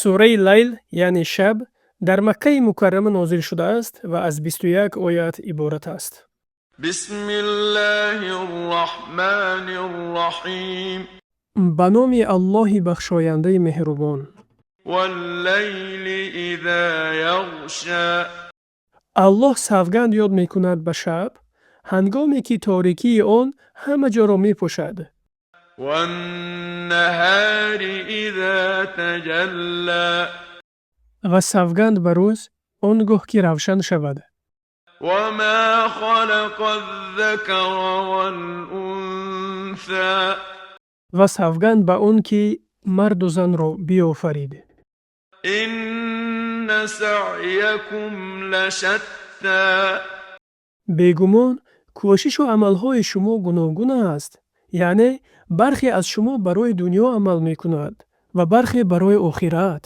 Сураи Лайл, яъне шаб, дар Маккаи Мукаррама нозил шудааст ва аз 21 оят иборат аст. بسم الله الرحمن الرحيم. Ба номи Аллоҳи бахшояндаи меҳрубон. والليل إذا يغشى. Аллоҳ савганд ёд мекунад ба шаб, ҳангоме ки торикии он ҳама ҷоро мепӯшад. والنهار إذا تجلى. Ва савганд ба рӯз, он гоҳ ки равшан шавад. وما خلق الذكر والأنثى. Ва савганд ба он ки марду занро биёфарид. إن سعيكم لشتى. Бегумон, кӯшишу амалҳои шумо гуногун аст, яъне бархе аз шумо барои дунё амал мекунад ва бархе барои охират.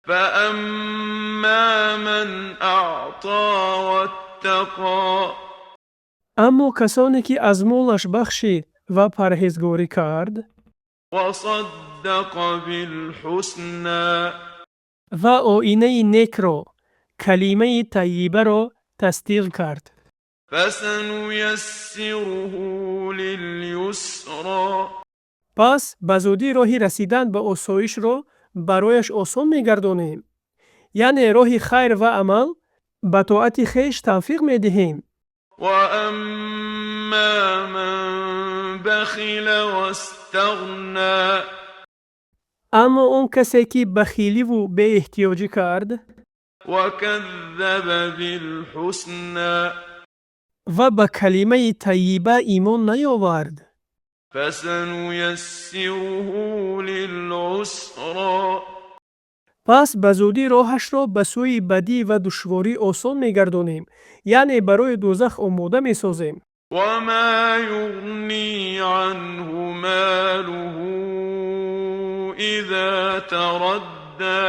فأما من أعطى واتقى. Аммо касоне ки аз молаш бахшид ва парҳезгорӣ кард, وصدق بالحسنى. ва оинаи некро, калимаи таййибаро тасдиқ кард, فسنيسره لليسرى. пас ба зудӣ роҳи расидан ба осоишро барояш осон мегардонем, яъне роҳи хайр ва амал ба тоати хеш тавфиқ медиҳем. وأما من بخل واستغنى. Аммо он касе ки бахиливу беэҳтиёҷӣ кард, وكذب بالحسنى. ва ба калимаи таййиба имон наёвард, فسنيسره للعسرى. пас ба зудӣ роҳашро ба сӯи бадӣ ва душворӣ осон мегардонем, яъне барои дӯзах омода месозем. وما يغني عنه ماله إذا تردى.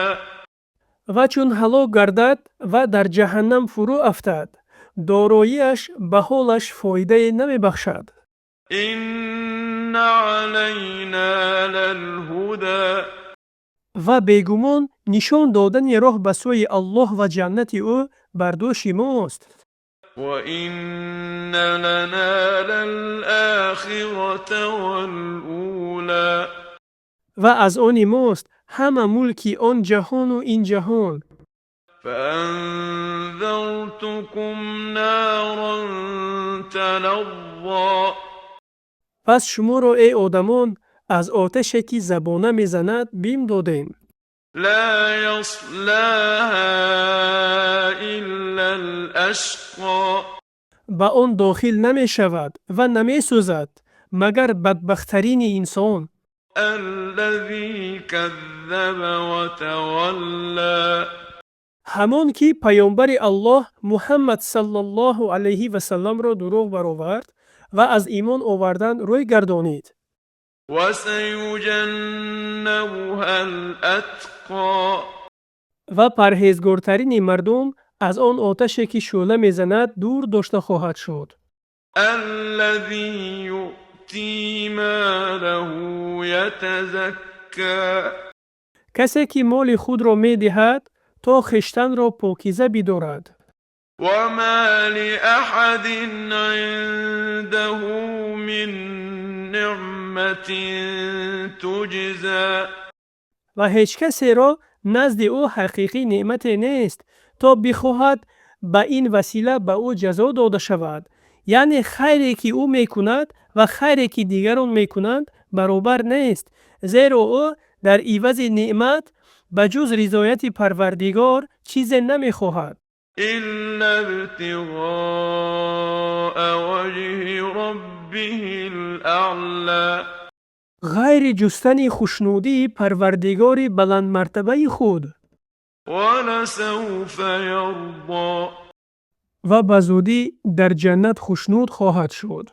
Ва чун ҳалок гардад ва дар ҷаҳаннам фурӯ афтад, дороиаш ба ҳолаш фоидае намебахшад. إن علينا للهدى. Ва бегумон, нишон додани роҳ ба сӯи Аллоҳ ва ҷаннати ӯ бар дӯши мост. وإن لنا للآخرة والأولى. Ва аз они мост ҳама мулки он ҷаҳону ин ҷаҳон. فأنذرتكم نارا تلظى. Пас шуморо, эй одамон, аз оташе ки забона мезанад, бим додем. لا يصلاها إلا الأشقى. Ба он дохил намешавад ва намесӯзад, магар бадбахттарини инсон. الذي كذب وتولى. Ҳамон ки паёмбари Аллоҳ Муҳаммад саллаллоҳу алайҳи васалламро дурӯғ баровард ва аз имон овардан рӯй гардонид. وسيجنبها الأتقى. Ва парҳезгортарини мардум аз он оташе ки шӯъла мезанад, дур дошта хоҳад шуд. الذي يؤتي ماله يتزكى. Касе ки моли худро медиҳад, то хештанро покиза бидорад. وما لأحد عنده من نعمة تجزى. Ва ҳеҷ касеро назди ӯ ҳақиқӣ неъмате нест, то бихоҳад ба ин васила ба ӯ ҷазо дода шавад, яъне хайре ки ӯ мекунад ва хайре ки дигарон мекунанд, баробар нест, зеро ӯ дар ивази неъмат ба ҷуз ризояти Парвардигор чизе намехоҳад. إلا ابتغاء وجه ربه الأعلى. Ғайри ҷустани хушнудии Парвардигори баландмартабаи худ. ولسوف يرضى. Ва ба зудӣ дар ҷаннат хушнуд хоҳад шуд.